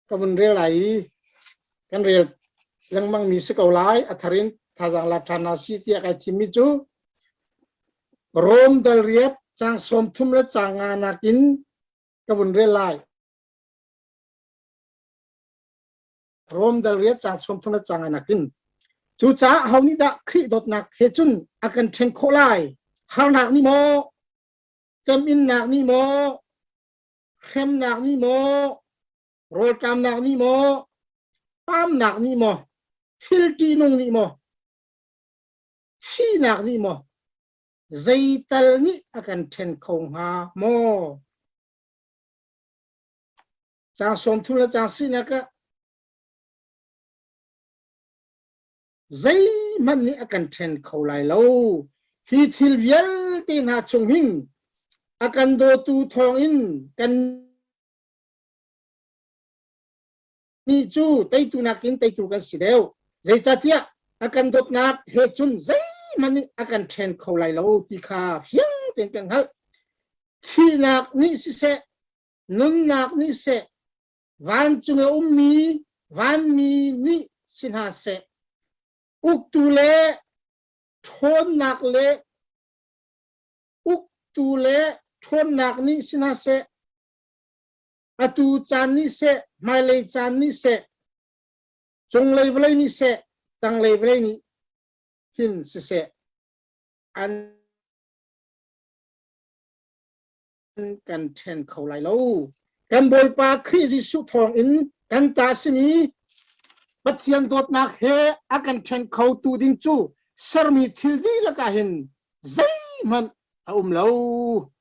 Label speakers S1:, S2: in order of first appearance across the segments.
S1: ka vun rel lai i kan rel lengmang mi si ko lai a thar in thazaang la ṭhan hna si tiah kai thimmi cu Rom dal riat caang 30 le caang nga nakin ka vun rel lai. Rom dal riat caang 30 le caang nga nakin. Cucaah ho nih dah Khrih dawtnak he cun a kan ṭhen khawh lai? Harnak nih maw? Teminnak nih maw? Hremnak nih maw? Rawlṭamnak nih maw? Pamnak nih maw? Thil ṭihnung nih maw? Thihnak nih maw? Zeital nih a kan ṭhen kho hnga maw? Caang 30 le caang sinak ah zeihmanh nih a kan ṭhen kho lai lo. Hi thil vialte hna chung hin a kan dawtu thawngin kan nih cu teitu nakin teitu kan si deuh. Zeicahtiah a kan dawtnak he cun zeihmanh nih a kan ṭhen kho lai lo ti kha fiang tein kan hngalh. Thihnak nih siseh, nunnak nih seh, vancung a ummi vanmi nih si hna seh, uktu le ṭhawnnak le uktu le ṭhawnnak nih si hna seh, atu caan nih seh, hmailei caan nih seh, cunglei vawlei nih seh, tanglei vawlei nih hin siseh, an kan ṭhen kho lai lo. Kan Bawipa Khrih Jesuh thawngin kan ta simi Pathian dawtnak he a kan ṭhen kho tu ding cu sermi thil dihlak ah hin zeihmanh a um lo.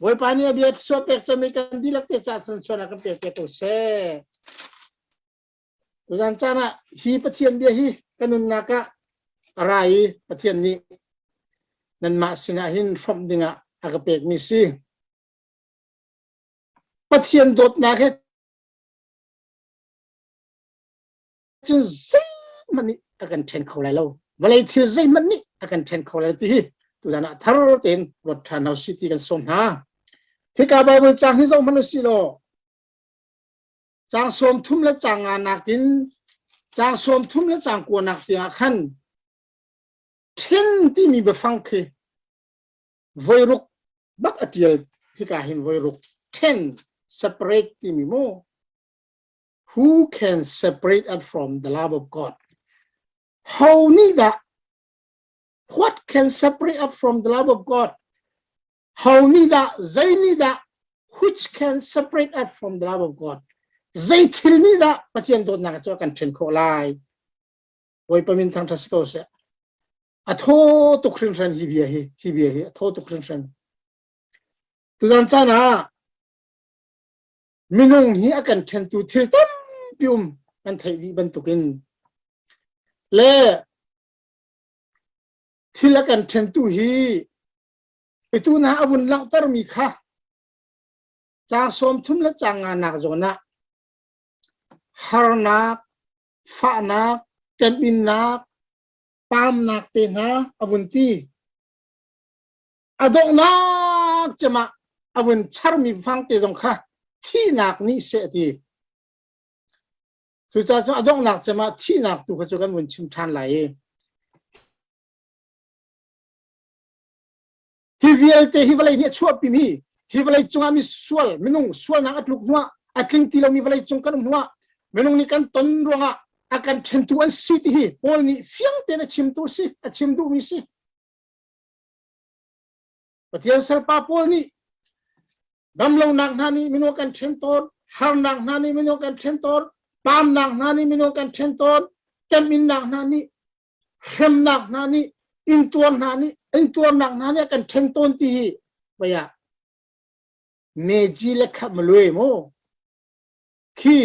S1: Bawipa nih a bia suah pek cami kan dihlak te ca thluachuahnak kan pek te ko seh. Tuzan caan ah hi Pathian bia hi ka nunnak ah a ra i Pathian nih nanmah sinah hin hrawmh dingah a ka pekmi si. Pathian dawtnak he cun zeihmanh nih a kan ṭhen kho lai lo. Vawlei thil zeihmanh nih a kan ṭhen kho lai ti hi tuzan ah thar tein ruat ṭhan hau si ti kan sawm hna. Hika Bible caang hi zoh hmanh u sih law caang 30 le caang nga nakin caang 30 le caang kua nak tiangah khan ṭhen timi biafang khi voiruk bak a ṭial hika hin voiruk ṭhen separate timi mu who can separate us from the love of God ho nih dah what can separate us from the love of God Ho nih dah, zei nih dah, which can separate us from the love of God? Zei thil nih dah Pathian dawtnak cu a kan ṭhen khawh lai? Bawipa min thangṭhat si ko seh. A thaw tuk hringhran hi bia hi, hi bia hi a thaw tuk hringhran. Tuzan caan ah minung hi a kan ṭhentu thil tampi um kan theih dih bantukin le thil a kan ṭhentu hi Itu hna a vun langhtermi kha caang 30 le caang nganak zawn ah harnak, fahnak, teminnak, paamnak te hna a vun ti. A donghnak cem ah a vun charmi fang te zong kha thihnak nih seh a ti. Cucaah cun a donghnak cem ah thihnak tu kha cu kan vun chim ṭhan lai i Hi vialte hi vawlei nih a chuahpimi hi vawlei cungah mi sual minung sualnak a tluk hnuah a tling ti lomi vawlei cung kan um hnuah minung nih kan ton ruangah a kan ṭhentu an si ti hi Paul nih fiang tein a chimtu si a chim duhmi si. Pathian salpa Paul nih damlonak hna nih minung kan ṭhen tawn, harnak hna nih minung kan ṭhen tawn, paamnak hna nih minung kan ṭhen tawn, teminnak hna nih hremnak hna nih intuar hna nih intuarnak hna nih a kan ṭhen tawn ti hi vaya meji le kha malue mu khi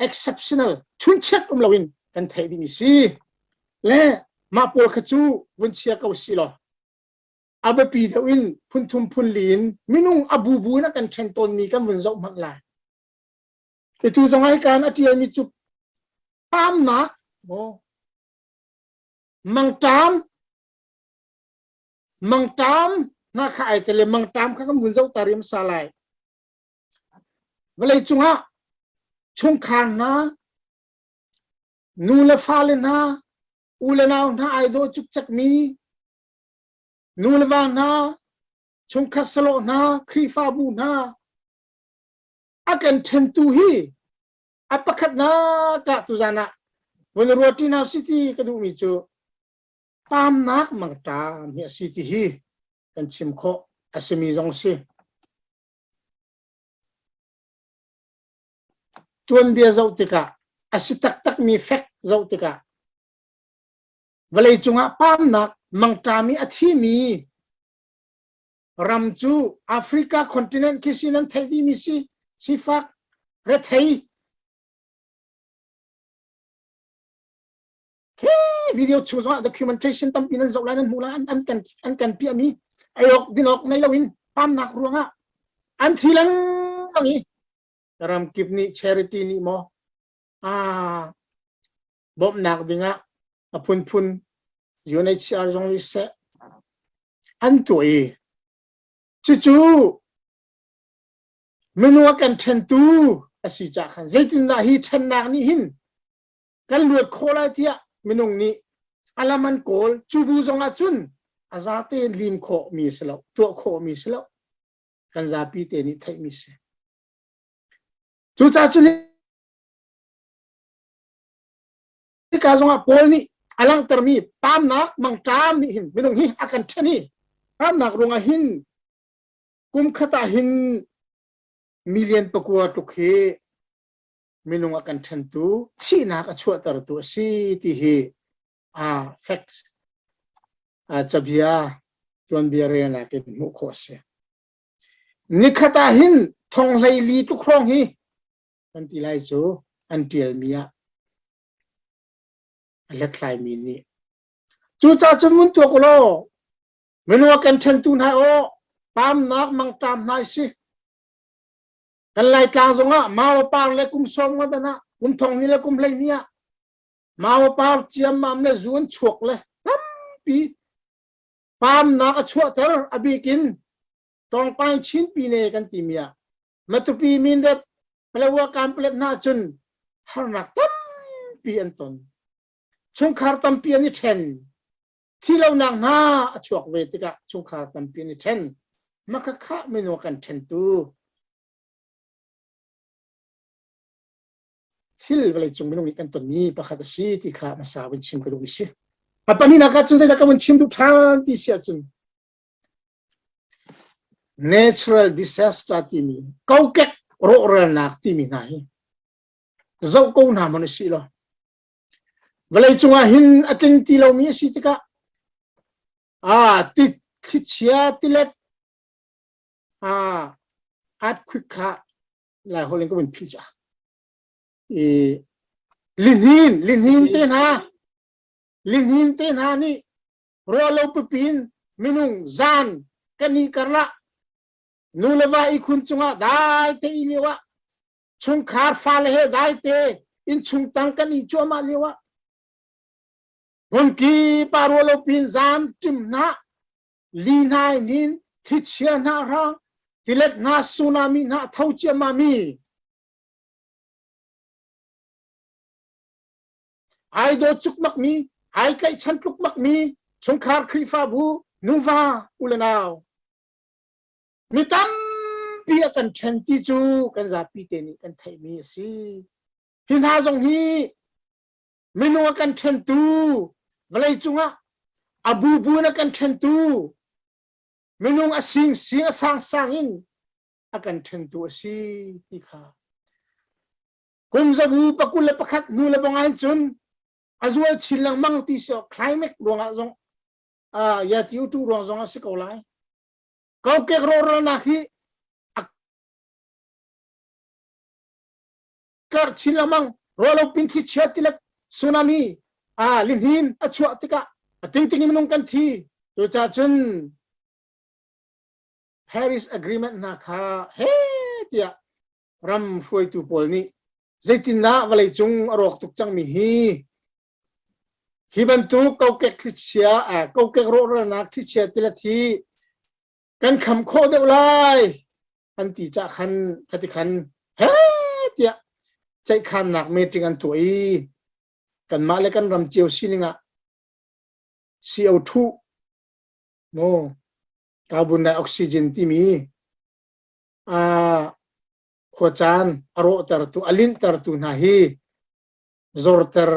S1: exceptional chunchiat um loin kan theih ding si le mah pawl kha cu vun chia ko si law a biapi deuh in phun thum phun li in minung a bubu in a kan ṭhen tawnmi kan vun zoh hmanh lai Itu zong ai kan a ṭialmi cu paamnak maw mangṭam mangṭam Hna kha ai tel i mangṭam kha kan vun zoh ta riam sa lai. Vawlei cungah chungkhar hna, nu le fale hna, u le nau hna ai dawh cukcekmi, nu le va hna, chungkhat salawh hna, Khrihfabu hna, a kan ṭhentu hi a pakhatnak ah tuzan ah vun ruat ṭi hna si ti ka duhmi cu paamnak mangṭam hi a si ti hi kan chim khawh a simi zong si. Tuanbia zoh tikah a si taktakmi fek zoh tikah vawlei cungah paamnak mangṭam i a thimi ram cu Africa continent khi si nan theih dihmi si sifak rethei He video chung zongah documentation tampi nan zoh lai nan hmuh lai an kan an kan piahmi ei awk din awk nei loin pamnak ruangah an thi lengmang i ramkip nih charity nih maw a bawmhnak dingah a phunphun UNHCR zong nih seh an tuah i cucu minung a kan ṭhentu a si cah khan zeitindah hi ṭhennak nih hin kan luat khawh lai tiah minung nih a lam an kawl cu bu zongah cun a zate in lim khawh mi si lo tuah khawh mi si lo kan zapi te nih theih mi si cucaah cun hika zongah Paul nih a langhtermi pamnak mangṭam nih hin minung hi a kan ṭhen i pamnak ruangah hin kum khat ah hin million pakua tluk hi minung a kan ṭhentu thihnak a chuahtertu a si ti hi a facts cabia tuanbia relnak in hmuh khawh a si. Nikhat ah hin thong hlei li tluk hrawng hi kan ti lai cu an ṭialmi ah a hlathlaimi nih. Cucaah cun mun tuak u law minung a kan ṭhentu hna aw pamnak mangṭam hna si. Kan Laitlang zongah Mau par le kum sawm nga dan ah kum thong ni le kum hlei ni ah Mau par ciammam le zu an chuak le tampi pamnak a chuahter a bikin Tawngpaing Chinpi ne kan timi ah Matupi Mindat Palawa Kanpalet hna cun harnak tampi an ton. Chungkhar tampi an i ṭhen. Thilonak hna a chuak ve tikah chungkhar tampi an i ṭhen. Makhakha minung kan ṭhentu thil vawleicung minung nih kan tonmi pakhat a si ti kha hmasa vun chim ka duhmi si. A pahnihnak ah cun zeidah ka vun chim duh ṭhan ti si ahcun natural disaster timi kokek rawhralnak timi hna hi zoh ko hna hmanh usih law vawleicung ah hin a tling ti lomi a si tikah a ti thlichia tilet a earthquake kha lai holh in ka vun philh ca i lihnin lihnin te hna lihnin te hna nih ruahlo pipi in minung zan kan i karlah nu le va ihkhun cungah dai te i lio ah chungkhar fale he dai te innchung tang kan i cuahmah lio ah hmunki pa ruahlo pin zan tim hna li hna in hin thlichia hna hrang tilet hna tsunami hna tho ciammam mi Ai daw cukmak mi, ai tlaihchan tlukmak mi chungkhar Khrihfabu nuva u le nau mi tampi a kan ṭhen ti cu kan zapi te nih kan theihmi a si. Hi hna zong hi minung a kan ṭhentu vawlei cungah a bubu in a kan ṭhentu minung a sing sing a sang sang in a kan ṭhentu a si ti kha Kum zabu pakul le pakhat hnu le bang ah cun a zual chin lengmang ti si climate ruangah zong uh, ya ti tu ruang zong a si ko lai. Kokek rawhralnak hi a karh chin lengmang ruahlo pin thli chia tilek tsunami a lihnin a chuah tikah a tingting in minung kan thi cucaah cun Paris Agreement hna kha he tiah ram hruaitu pawl nih zeitindah vawleicung a rawk tuk cangmi hi hi bantuk kokek thlichia kokek rawhralnak thlichia tilet hi. Kan kham khawh deuh lai an ti cah khan khati khan he tiah ceihkhannak meeting an tuah i kanmah le kan ram cio sining ah CO2 mo carbon dioxide timi a khuacaan a rawhtertu a linhtertu hna hi zorter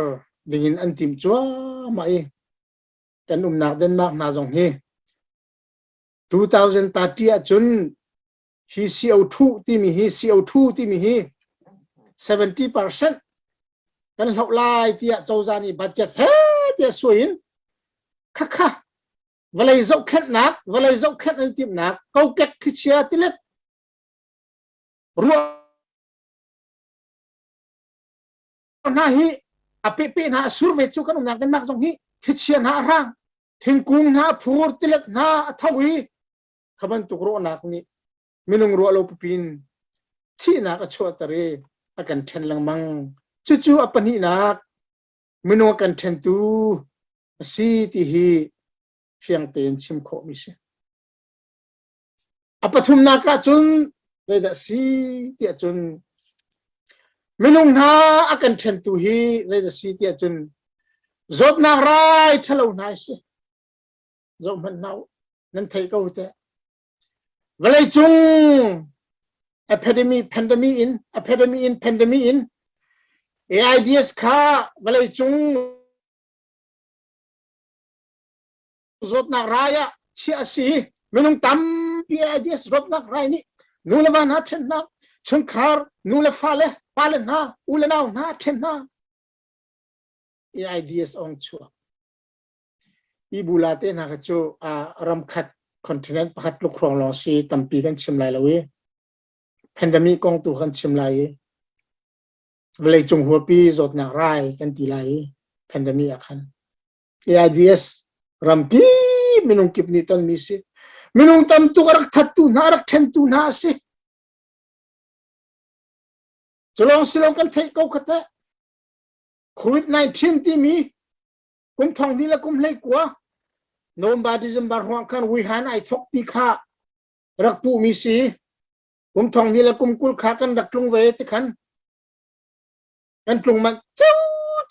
S1: dingin an tim cuahmah i kan umnak Denmark hna zong hi 2030 ahcun hi CO2 timi hi CO2 timi hi 70% kan hloh lai tiah cozah nih budget he tiah suai in khakha vawlei zohkhenhnak vawlei zohkhenh an timhnak kokek thlichia tilet ruah hna hi a pepe hna a sur ve cu kan umnak Denmark zong hi thlichia hna a hrang thingkung hna a phur tilet hna a tho i kha bantuk rawhnak nih minung ruah lo pupin thihnak a chuahter i a kan ṭhen lengmang. Cucu a pahnihnak minung a kan ṭhentu a si ti hi fiang tein chim khawhmi si. A pathumnak ah cun zeidah si tiah cun minung hna a kan ṭhentu hi zeidah si tiah cun zawtnak rai ṭhalo hna a si. Zoh hmanh hna u, nan theih ko teh. Vawleicung epidemic pandemic in epidemic in pandemic in AIDS kha vawleicung zawtnak rai ah chiah a si. Minung tampi AIDS zawtnak rai nih nu le va hna ṭhen hna, chungkhar nu le fale, pale hna, u le nau hna ṭhen hna. AIDS ong chuak. Ebola te hna kha cu ram khat continent pakhat tluk hrawng lawng si tampi kan chim lai lo i pandemic kong tu kan chim lai i vawleicung huapi zawtnak rai kan ti lai i pandemic ah khan AIDS rampi minung kip nih tonmi si minung tam tuk a rak thattu hna a rak ṭhentu hna a si culong silong kan theih ko kha teh COVID-19 timi kum thong hnih le kum hlei kua November December ruang khan Wuhan ai thok ti kha rak puhmi si kum thong hnih le kum 20 kha kan rak tlung ve ti khan kan tlung man ceu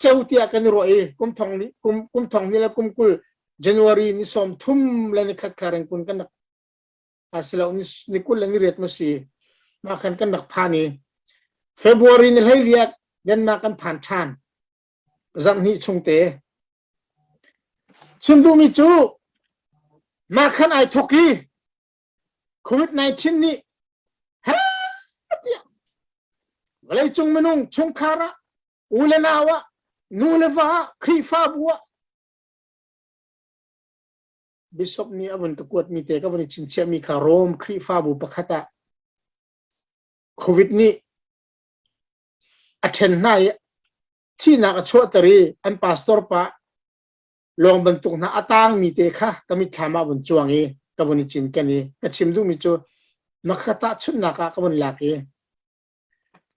S1: ceu tiah kan i ruah i kum thong kum kum thong hnih le kum 20 January ni 30 le ni khat kha rengkun kan rak asilo ni ni 20 le ni riat ma si ma khan kan rak phan i February ni hlei liak Denmark kan phan than zarhhnih chung te chim duhmi cu mah khan ai thok i COVID-19 nih tiah vawleicung minung chungkhar ah u le nau ah nu le va ah Khrihfabu ah Bishop nih a vun ka kuatmi te ka vun i chinchiahmi kha Rome Khrihfabu pakhat ah COVID nih a ṭhen hna i thihnak a chuahter i an pastor pa lawng bantuk hna a tangmi te kha ka mitthlam ah vun cuang i ka vun i cinken i ka chim duhmi cu makha tahchunhnak ah ka vun lak i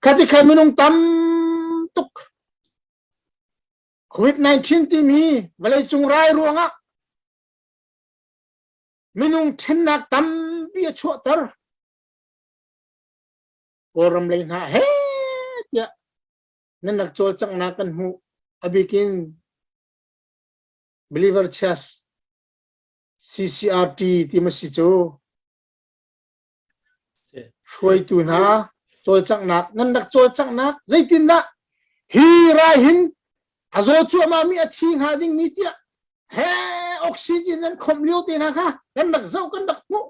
S1: khati khan minung tam tuk COVID-19 timi vawleicung rai ruangah minung ṭhennak tampi a chuahter Kawlram lei hna he tiah nan rak cawlcanghnak kan hmuh a bikin Believer Church CCRT ti ma si cu hruaitu hna cawlcanghnak nan rak cawlcanghnak zeitindah hi rai hin a zaw cuahmah mi a thi hnga ding mi tiah he oxygen nan khomh lio te hna kha kan rak zoh kan rak hmuh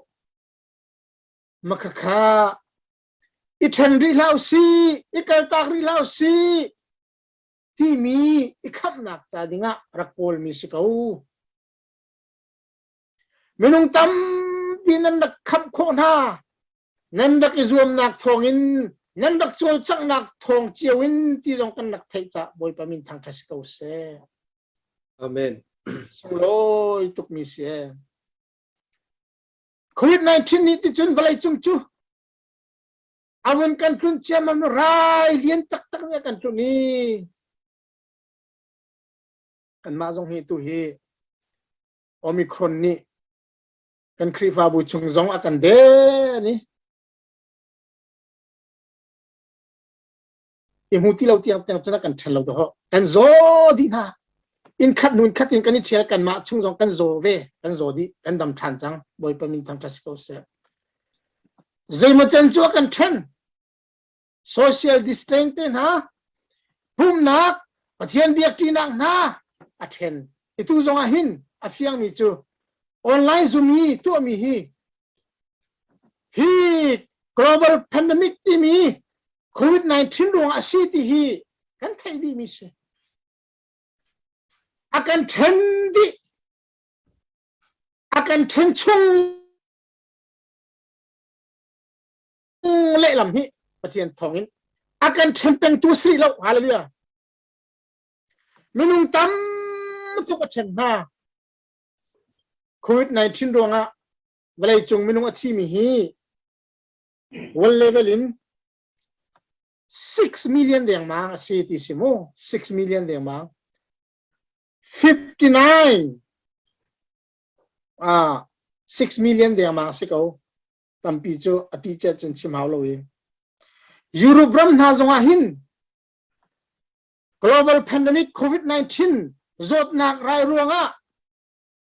S1: Makhakha i ṭhen rih hlah usih, i kaltak rih hlah usih timi i khamhnak ca dingah rak kawlmi si ko. Minung tampi nan rak khamh khawh hna. Nan rak i zuamnak thawngin, nan rak cawlcanghnak thawng cio in ti zong kan rak theih cah Bawipa min thangṭhat si ko seh.
S2: Amen.
S1: Sunglawi tukmi si ee. COVID-19 nih ticun vawleicung cu a vun kan tlun ciammam rai lian taktak nih a kan tlun i kanmah zong hi tu hi Omicron nih. Kan Khrihfabu chung zong a kan den i i hmu ti lo tiang tiang cun a kan ṭhen lo dawh. Kan zaw dih hna. Inn khat nun khat in kan i ṭhial kanmah chung zong kan zaw ve. Kan zaw dih. Kan dam ṭhan cang. Bawipa min thangṭhat si ko seh. Zeimaw can cu a kan ṭhen. Social distancing te hna, pumhnak, Pathian biakṭinak hna a ṭhen. Itu zong ah hin a fiangmi cu online Zoom i tuahmi hi hi global pandemic timi COVID-19 ruangah a si ti hi kan theih dihmi si. A kan ṭhen dih. A kan ṭhen chung lehlam hi Pathian thawngin a kan ṭhen pengtu si lo. Hallelujah. Minung tam tuk a ṭhen hna. COVID-19 ruangah vawleicung minung a thimi hi world level in 6 million dengmang a si ti si mu 6 million dengmang 59 ah 6 million dengmang si ko tampi cu a ti cet cun chim hau lo i Europe ram hna zongah hin global pandemic COVID-19 zawtnak rai ruangah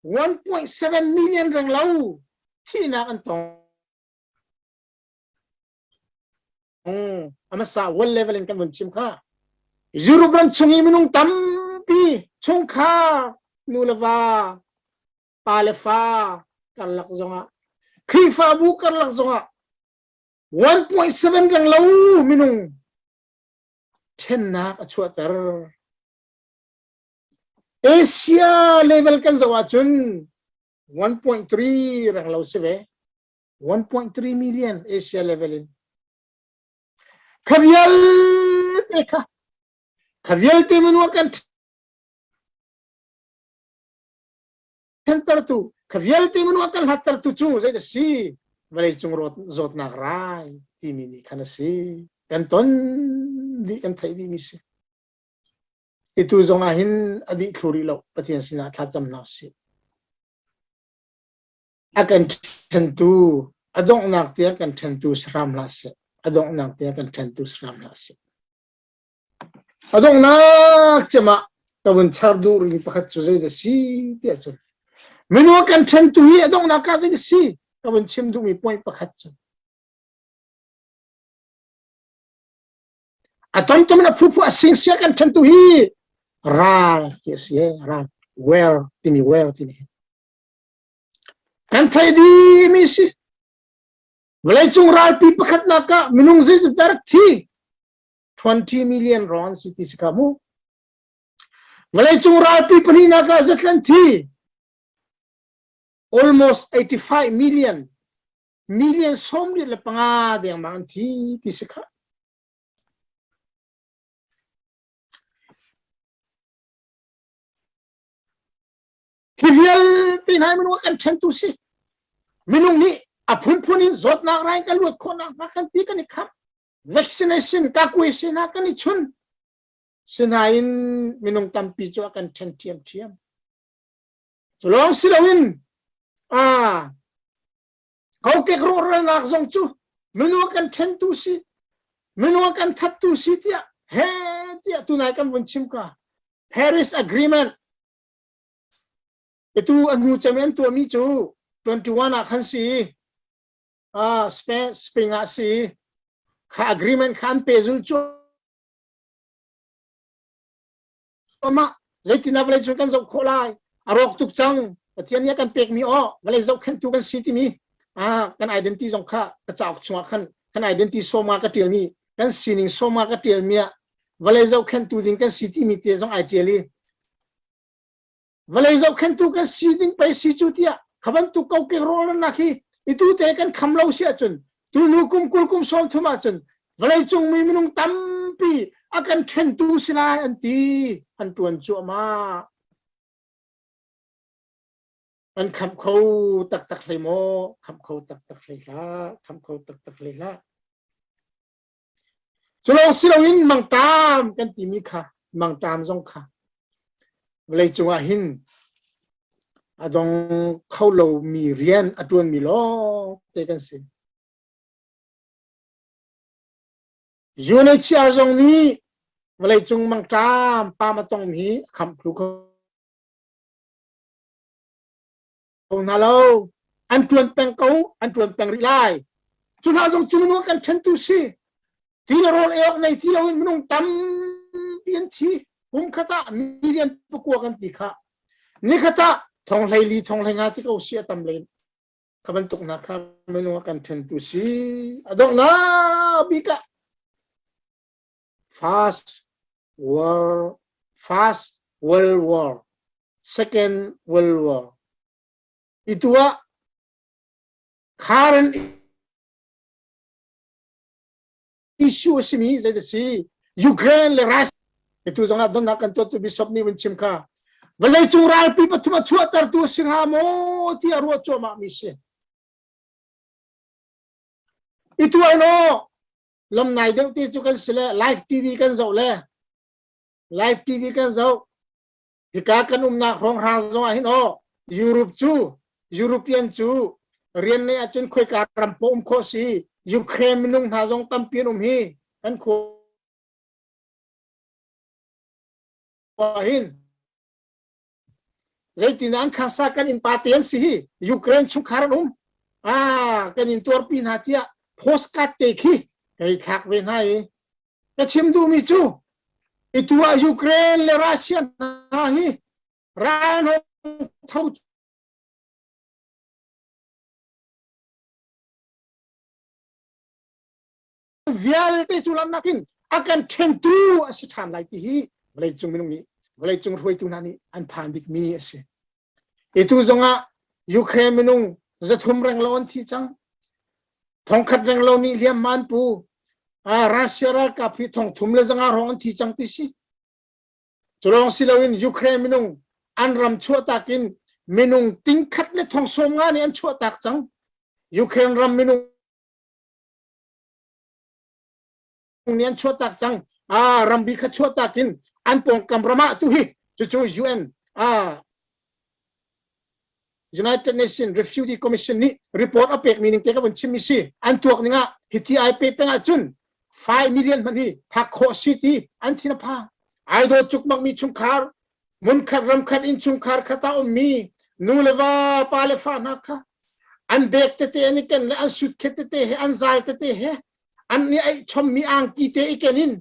S1: 1.7 million reng lo thihnak an tong amasa world level in kan vun chim kha Europe ram chung i minung tampi chungkhar nu le va pa le fa karlak zongah Khrihfabu karlak zongah 1.7 reng lo minung thennak a chuahter Asia level kan zoh ahcun 1.3 reng lo si ve 1.3 million Asia level in kha vialte kha kha vialte minung kan thentertu kha vialte minung kan hlattertu cu zei da si vawleicung zawtnak rai timi nih khan a si kan ton dih kan theih dih mi si Itu zong ah hin a dih thlu rih lo Pathian sinah thlacam hna usih. A kan ṭhentu a donghnak tiang kan ṭhentu si hram hlah seh. A donghnak tiang kan ṭhentu si hram hlah seh. A donghnak cem ah ka vun char duh ring pakhat cu zei dah si tiah cun minung a kan ṭhentu hi a donghnak ah zei dah si ka vun chim duhmi point pakhat cu A tomtom in a phuphu a singsia kan ṭhentu hi ral hi a si ral where timi where timi kan thei dimi si vawleicung ralpi pakhatnak ah minung zeizat dah rak thi 20 million ron si ti si kha mu vawleicung ralpi pahnihnak ah zatlan thi almost 85 million million 75 dengmang an thi ti si kha Hi vialte hna minung a kan ṭhentu si. Minung nih a phunphun in zawtnak rai kan luat khawh nakhnga kan ti kan i khamh. Vaccination kakuai hna kan i chun. Sinain minung tampi cu a kan ṭhen ṭhiamṭhiam. Cu lawng si loin ah kokek rawhralnak zong cu minung a kan ṭhentu si minung a kan thattu si tiah he tiah tunai kan vun chim ka Paris Agreement itu a hnu cem an tuahmi cu 21 ah khan si ah Spain Spain ah si kha agreement kha an pehzul cu Amah zeitindah vawlei cung kan zoh khawh lai? A rawk tuk cang. Pathian nih a kan pekmi aw vawlei zohkhenhtu kan si timi ah kan identity zong kha ka cauk chungah khan kan identity sawma ka ṭialmi kan sining sawma ka ṭialmi ah vawlei zohkhenhtu ding kan si timi te zong ai ṭial i vawlei zohkhenhtu kan si ding pei si cu tiah kha bantuk kokek rawlnak hi itu te kan kham lo si ahcun tunu kum 20 kum 30 ahcun vawleicung mi minung tampi a kan ṭhentu si lai an ti an ṭuan cuahmah an khamh kho taktak hlei maw khamh kho taktak hlei hlah khamh kho taktak hlei hlah Cu lawng si loin mangṭam kan timi kha mangṭam zong kha vawleicung ah hin. A dong kho lomi rian a ṭuanmi lawng te kan si. UNHCR zong nih vawleicung mangṭam pam a tongmi a khamh thlu kho hna lo. An ṭuan peng ko, an ṭuan peng rih lai. Cu hna zong cu minung kan ṭhentu si. Ti le rawl ei awk nei ti loin minung tampi an thi. Kum khat ah million pakua kan ti kha. Nikhat ah thong hleili thong hleinga ti ko si a tam len. Kha bantuk hna kha minung a kan ṭhentu si. A donghnak bik ah First World First World War Second World War itu ah current issue a simi zei si Ukraine le Russia tu zong ah donnak kan tuah tu bishop nih vun chim kha vawleicung ralpi pathum a chuahtertu a si hnga maw ti a ruah cuahmah mi si itu ai no lamnai deuh te cu kan si le live TV kan zoh le live TV kan zoh Hika kan umnak hrawnghrang zong ah hin aw Europe cu European cu rian nei ahcun khoika ram paoh um khawh si Ukraine minung hna zong tampi an um hi kan khua hin zeitin an khasa kan innpa te an si hi Ukraine chungkhar an um ah kan in tuarpi hna tiah postcard te khi kei thlak ve hna i Ka chim duhmi cu itu ah Ukraine le Russia hna hi ral tho vialte cu lam nakin a kan ṭhentu a si ṭhan lai ti hi vawleicung minung nih vawleicung hruaitu hna nih an phan bikmi a si. Itu zongah Ukraine minung 300 renglo an thi cang. 1000 renglo nih hliamhma an pu. Russia ralkap hi 3,500 hrawng an thi cang ti si. Cu lawng si loin Ukraine minung an ram chuahtak in minung tingkhat le 75,000 nih an chuahtak cang. Ukraine ram minung nih an chuahtak cang. Ah, ramri kha chuahtak in an pawngkam ram ah tu hi cucu UN ah United Nations Refugee Commission nih report a pekmi ning te ka vun chimmi si an tuak ning ah hiti ai pe peng ahcun 5 million hmanh hi phak khawh si ti an thin a phang ai dawt cukmak mi chungkhar munkhat ramkhat innchungkhar khat ah ummi nu le va pa le fa hna kha an bek tete an i ken le an sutkhet tete he an zal tete he an i aih chommi angki te i ken in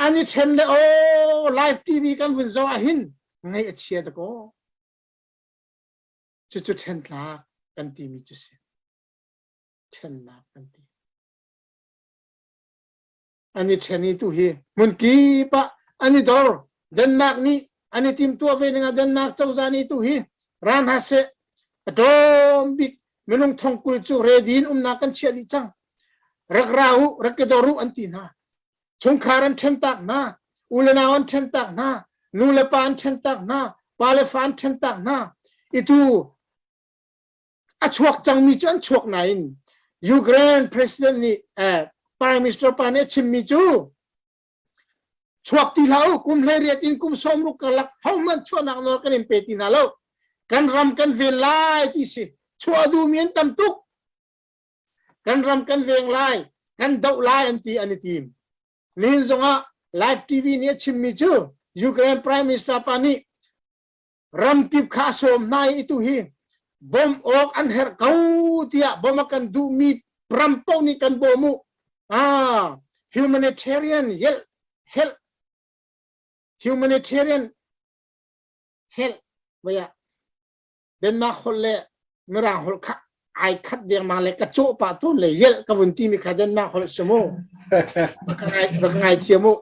S1: an i ṭhen le o live TV kan vun zoh ah hin ngaih a chia dakaw cucu ṭhentlak kan timi cu si ṭhennak kan ti an i ṭhen i tu hi hmunkip ah an i dor Denmark nih an i timtuah ve ning ah Denmark cozah nih tu hi ra hna seh a tlawm bik minung 20,000 cu ready in umnak kan chiah dih cang rak ra u rak i dor u an ti hna chungkhar an ṭhen tak hna u le nau an ṭhen tak hna nu le pa an ṭhen tak hna pa le fa an ṭhen tak hna itu a chuak cangmi cu an chuak nain Ukraine president nih eh, prime minister pa nih a chimmi cu chuak ti hlah u kum 18 in kum 60 karlak hohmanh chuahnak nawl kan in pe ti hna lo kan ram kan ven lai ti si chuah duhmi an tam tuk kan ram kan veng lai kan doh lai an ti an i tim nihin zongah live TV nih a chimmi cu Ukraine prime minister pa nih ramkip kha a sawm hna i tu hi bawmh awk an herh ko tiah bawmh a kan duhmi ram paoh nih kan bawm u ah humanitarian help help humanitarian help vaya Denmark holh le Mirang holh kha ai khat dengmang le ka cawh pah tawn le yelh ka vun timi kha Denmark holh si mu rak ka ngai thiam u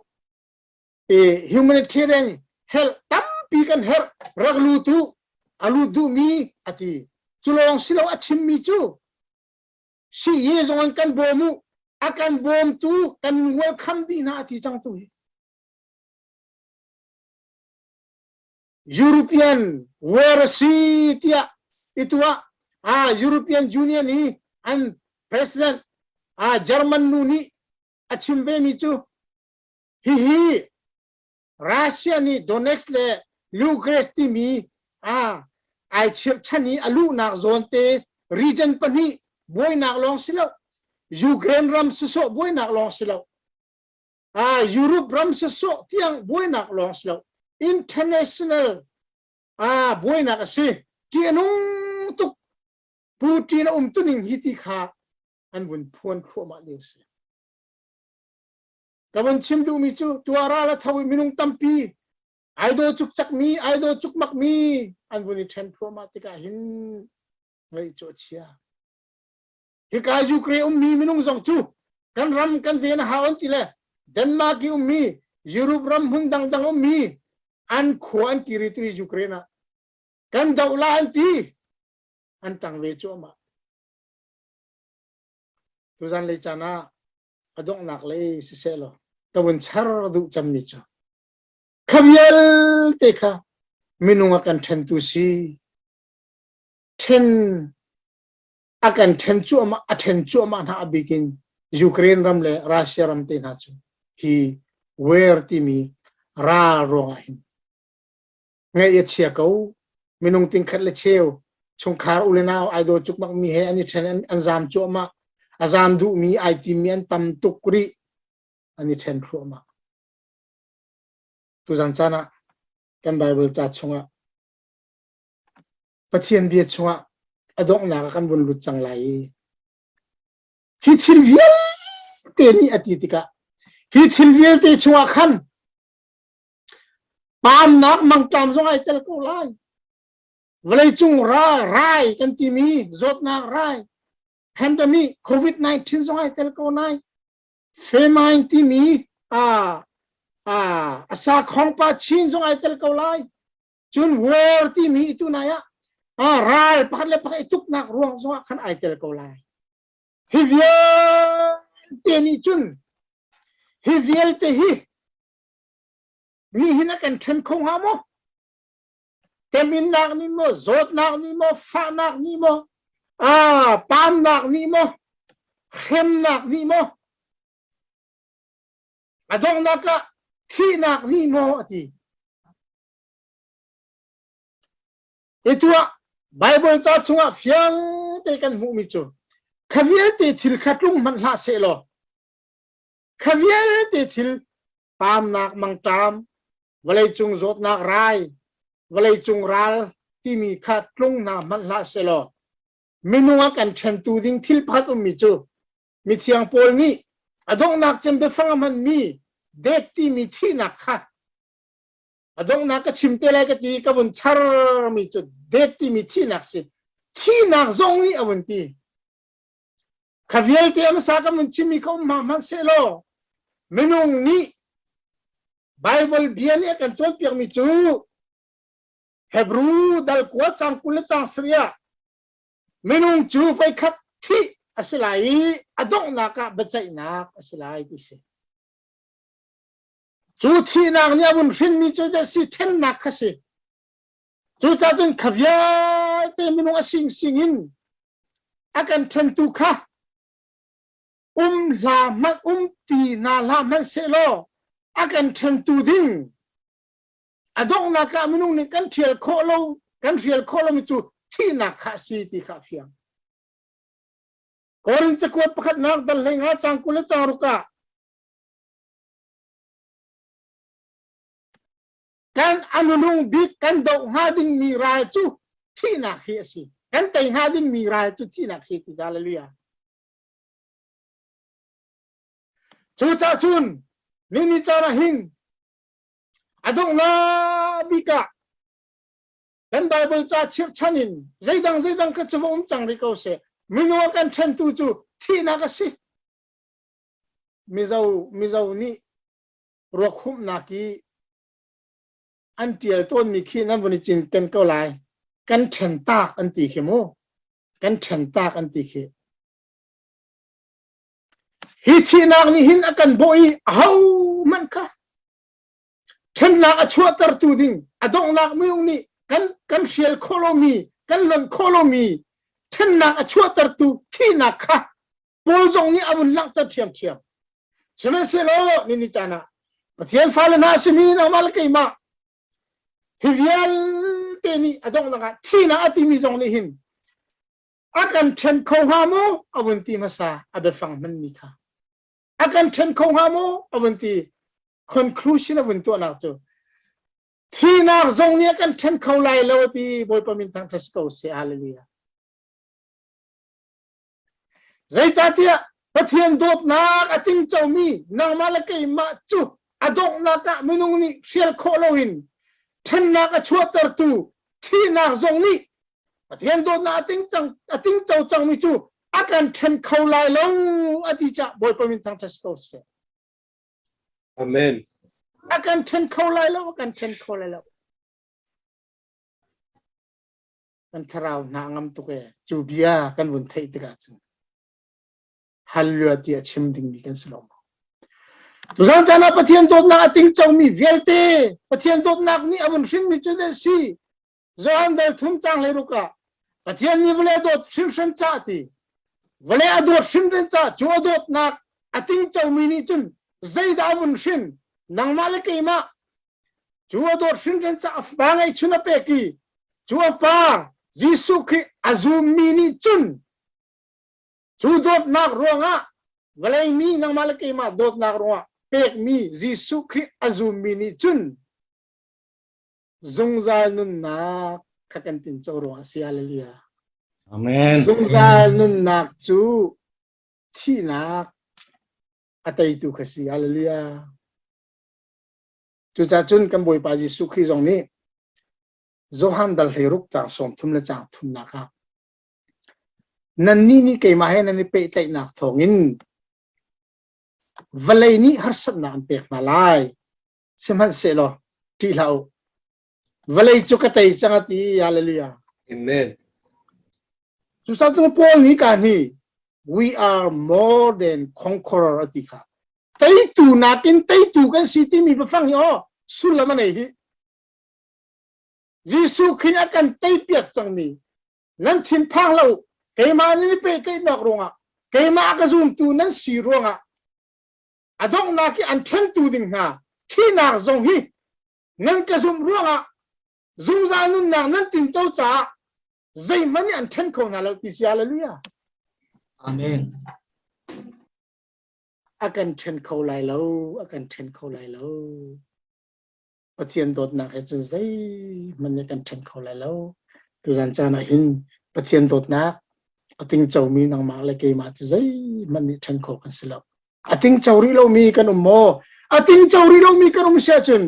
S1: e humanitarian help tampi kan herh rak lu tu a lut duhmi a ti cu lawng si lo a chimmi cu si ye zong an kan bawm u a kan bawmtu kan welcome dih hna a ti cang tu hi European war a si tiah itu ah ah European Union i an president ah German nu nih a chim ve mi cu Hihi Russia nih Donetsk le Lugansk timi ah Ai chirhchan i a luhnak zawn te region pahnih buainak lawng si lo. Ukraine ram sisawh buainak lawng si lo. Ah, Europe ram sisawh tiang buainak lawng si lo. International ah buainak a si. Ṭih a nung tuk. Putin a um tuning hi ti kha an vun phuan thluahmah lio si. Ka vun chim duhmi cu tuah ral a tho i minung tampi ai daw cukcakmi, ai daw cukmakmi an vun i ṭhen thluahmah tikah hin ngaih cu a chia. Hika Ukraine ummi minung zong cu kan ram kan ven a hau an ti le Denmark i ummi Europe ram hmun dangdang ummi an khua an kiri tu hi Ukraine ah kan doh la an ti an ṭang ve cuahmah. Tuzan lei caan ah a donghnak lei siseh law ka vun char duh cemmi cu kha vialte kha minung a kan ṭhentu si ṭhen a kan ṭhen cuahmah a ṭhen cuahmah hna a bik in Ukraine ram le Russia ram te hna cu hi war timi ral ruangah hin Ngaih a chia ko. Minung tingkhat le cheu chungkhar u le nau ai daw cukmak mi he an i ṭhen an zaam cuahmah. A zaam duhmi ai timmi an tam tuk rih. An i ṭhen thluahmah. Tuzan caan ah kan Bible ca chungah Pathian bia chungah a donghnak ah kan vun lut cang lai i hi thil vialte nih a ti tikah hi thil vialte chungah khan Paamnak mangṭam zong ai tel ko lai. Vawleicung ra rai kan timi zawtnak rai pandemic COVID-19 zong ai tel ko lai. Famine timi a a a sakhong pa chin zong ai tel ko lai. Cun war timi tu nai ah a ral pakhat le pakhat i tuknak ruang zong ah khan ai tel ko lai. Hi vialte nih cun hi vialte hi Nihin a kan ṭhen kho hnga maw? Teminnak nih maw, zawtnak nih maw, fahnak nih maw, aa paamnak nih maw, hremnak nih maw, a donghnak ah thihnak nih maw a ti. Itu ah Bible ca chungah fiang te kan hmuhmi cu kha vialte thil kha tlung hmanh hlah seh law kha vialte thil paamnak mangṭam, vawleicung zawtnak rai, vawleicung ral timi kha tlung hna hmanh hlah selaw minung a kan ṭhentu ding thil pakhat ummi cu mithiang Paul nih a donghnak cem biafang a hmanmi death timi thihnak kha a donghnak ka chim te lai ka ti ka vun charmi cu death timi thihnak si thihnak zong nih a vun ti Kha vialte a hmasa kan vun chimmi kha um hna hmanhsehlaw minung nih Baibal bia nih a kan cawnpiakmi cu Hebrew dal kua cang 20 le cang sarih ah minung cu voikhat thih a si lai i a donghnak ah biaceihnak a si lai ti si. Cu thihnak nih a vun hrinmi cu si ṭhennak kha si. Cucaah cun kha vialte minung a singsing in a kan ṭhentu kha um hla hmanh um ti hna hlah hmanh sehlaw a kan ṭhentu ding a donghnak ah minung nih kan ṭhial khawh lo kan hrial khawh lomi cu thihnak kha a si ti kha a fiang. Korin cakuat pakhatnak dal hlei nga cang 20 le cang ruk ah kan anunung bik kan doh hnga dingmi ral cu thihnak hi a si kan tei hnga dingmi ral cu thihnak si ti hallelujah cucaah cun nini caan ah hin a donghnak bik ah kan Bible ca chirhchan in zeidang zeidang ka cu va um cang rih ko seh minung a kan ṭhentu cu thihnak a si Mizo Mizo nih ruak humhnak i an ṭial tawnmi khi nan vun i cinken ko lai. Kan ṭhen tak an ti khi mu. Kan ṭhen tak an ti khi. Hi thihnak nih hin a kan bawh i ahohmanh kha ṭhennak a chuahtertu ding a donghnak minung nih kan kan hrial khawh lomi kan lonh khawh lomi ṭhennak a chuahtertu thihnak kha Paul zong nih a vun langhter ṭhiamṭhiam. Sihmanhsehlaw nini caan ah Pathian fale hna simi nangmah le keimah hi vialte. vialte nih a donghnak ah thihnak a timi zong nih hin a kan ṭhen kho hnga maw a vun ti hmasa a biafang hmanmi kha a kan ṭhen kho hnga maw a vun ti conclusion a vun tuahnak cu thihnak zong nih a kan ṭhen kho lai lo ti Bawipa min thangṭhat si ko seh hallelujah Zeicahtiah Pathian dawtnak a tingcomi nangmah le keimah cu a donghnak ah minung nih hrial khawh loin ṭhennak a chuahtertu thihnak zong nih Pathian dawtnak a tingcang a tingco cangmi cu a kan ṭhen kho lai lo a ti cah Bawipa min thangṭhat si ko seh.
S2: Amen.
S1: A kan ṭhen kho lai lo, a kan ṭhen kho lai lo. Kan thlarau hna ngam tuk e cu bia kan vun theih tikah cun hallelujah tiah chim dingmi kan si lo maw? Tuzan caan ah Pathian dawtnak a tingcomi vialte Pathian dawtnak nih a vun hrinmi cu an si. Johan dal thum cang hlei ruk ah Pathian nih vawlei a dawt hrimhrim ca ti vawlei a dawt hrimhrim ca cu a dawtnak a tingcomi nih cun zeidah a vun hrin nangmah le keimah Cu a dawt hrinhran caah a fapa ngeihchun a pek i cu a pa Jesuh Khrih a zummi nih cun cu dawtnak ruangah vawlei mi nangmah le keimah dawtnak ruangah pekmi Jesuh Khrih a zummi nih cun zungzal nunnak kha kan tinco ruangah a si. Hallelujah.
S2: Amen.
S1: Zungzal nunnak cu thihnak a teitu kha si. Hallelujah. Cucaah cun kan Bawipa Jesuh Khrih zong nih Johan dal 16 caang 30 le caang thumnak ah nannih nih keimah he nan i pehtlaihnak thawngin vawlei nih harsatnak an pek hna lai. Sihmanhsehlaw ṭih hlah u. Vawlei cu ka tei cang a ti. Hallelujah.
S2: Amen.
S1: Cucaah Paul nih ka hi we are more than conqueror a ti kha. Teitu nakin teitu kan si timi biafang hi aw sullam a nei hi. Jesuh khin a kan teipiak cangmi nan thinphang lo keimah nan i pehtlaihnak ruangah keimah ka zumtu nan si ruangah a donghnak i an ṭhentu ding hna thihnak zong hi nan ka zumh ruangah zungzal nunnak nan tinco caah zeihmanh nih an ṭhen kho hna lo ti si hallelujah
S3: amen
S1: a kan ṭhen kho lai lo a kan ṭhen kho lai lo Pathian dawtnak he cun zeihmanh nih kan ṭhen kho lai lo tuzan caan ah hin Pathian dawtnak a tingcomi nangmah le keimah cu zeihmanh nih ṭhen kho kan si lo a tingco rih lomi kan um maw a tingco rih lomi kan um si ahcun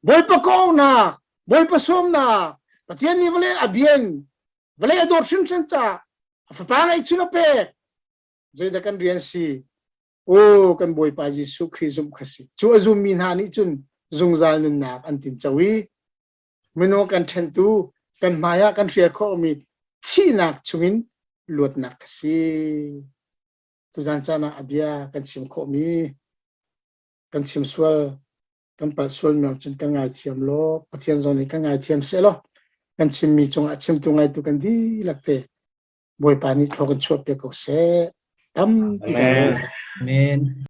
S1: Bawipa kawhnak Bawipa sawmnak Pathian nih vawlei a bian vawlei a dawt hrimhrim caah a fapa ngeihchun a pek zeidah kan rian si o kan Bawipa Jesuh Khrih zumh kha si cu a zummi hna nih cun zungzal nunnak an tinco i minung kan ṭhentu kan hmai ah kan hrial khawhmi thihnak chungin luatnak kha si tuzan caan ah a bia kan chim khawhmi kan chim sual kan palh sual mi cun kan ngaithiam law Pathian zong nih kan ngaithiam seh law kan chimmi cungah chimtu ngaitu kan dihlak te Bawipa nih thlua kan chuah piak ko seh tampi
S3: Amen.